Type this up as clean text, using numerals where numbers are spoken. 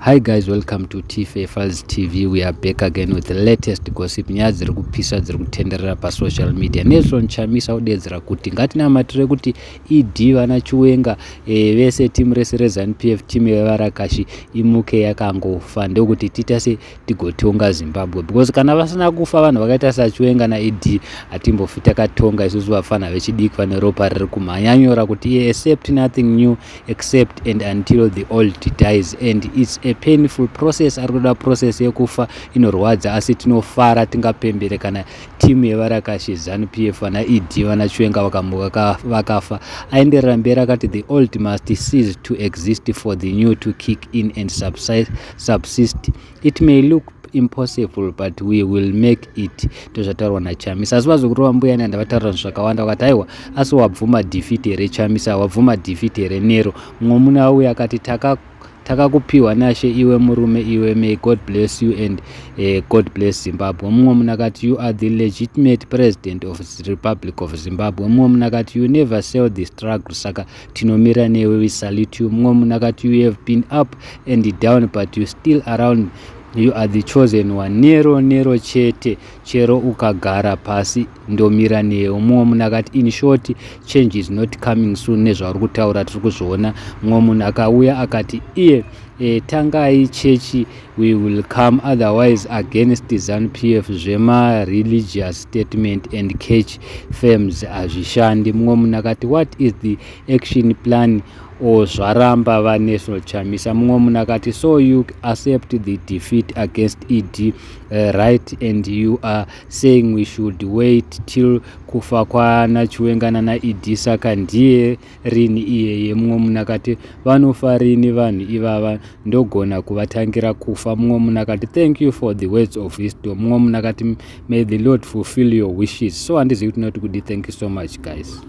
Hi guys, welcome to TFA Files TV. We are back again with the latest gossip. Nyaya dziri kupisa dziri kutenderera pasocial media. Nelson Chamisa odedzera kuti ngatinamatire kuti ED vana Chiwenga vese timu rese reZANU PF, timu yevarakashi imuke yakangofa, ndokuti tiita se tigotonga Zimbabwe, because kana vasina kufa vanhu vakaita saChiwenga naED, hatimbofi takatonga isusu vafana vechidiki vane ropa riri kumhanya. Anyora kuti iye, "Accept nothing new except and until the old dies, and it's a painful process." Ari kuda process yekufa inorwadza, asi tinofara, tingapembere kana timu yevarakashi, ZANU PF, vana ED, vana Chiwenga vakamuka vakafa. Aenderera mberi akati, "The old must cease to exist for the new to kick in and subsist. It may look impossible, but we will make it." Ndozvataurwa naChamisa. Asi vazokurova mbuya Nehanda vataura zvinhu zvakawanda, vakati, "Aiwa, asi wabvuma defeat here, Chamisa? Wabvuma defeat here, Nero?" Mumwe munhu auya akati, "Takakupiwa nashe iwe murume iwe. May God bless you and God bless Zimbabwe." Mumwe munhu akati, "You are the legitimate president of the Republic of Zimbabwe." Mumwe munhu akati, "You never sell the struggle, saka tinomira newe. We salute you." Mumwe munhu akati, "You have been up and down, but you still around. You are the chosen one, Nero. Nero chete, chero ukagara pasi ndomira newe." Mumwe munhu akati, "In short, change is not coming soon. Nezvauri kutaura tiri kuzviona." Mumwe munhu akauya akati iye, "Tangai chechi, we will come. Otherwise against ZANU PF, zvemareligious statement and catch firms hazvishandi." Mumwe munhu akati, "What is the action plan or zvaramba vaNelson Chamisa?" Mumwe munhu akati, "So you accept the defeat against ED, right? And you are saying we should wait till kufa kwanaChiwenga nanaED? Saka ndiye rini iyeye?" Mumwe munhu akati, "Vanofa rini vanhu ivava? Ndogona kuvatangira kufa." Mumwe munhu akati, "Thank you for the words of wisdom." Mumwe munhu akati, "May the Lord fulfill your wishes." So handizivi kuti noti kudi. Thank you so much, guys.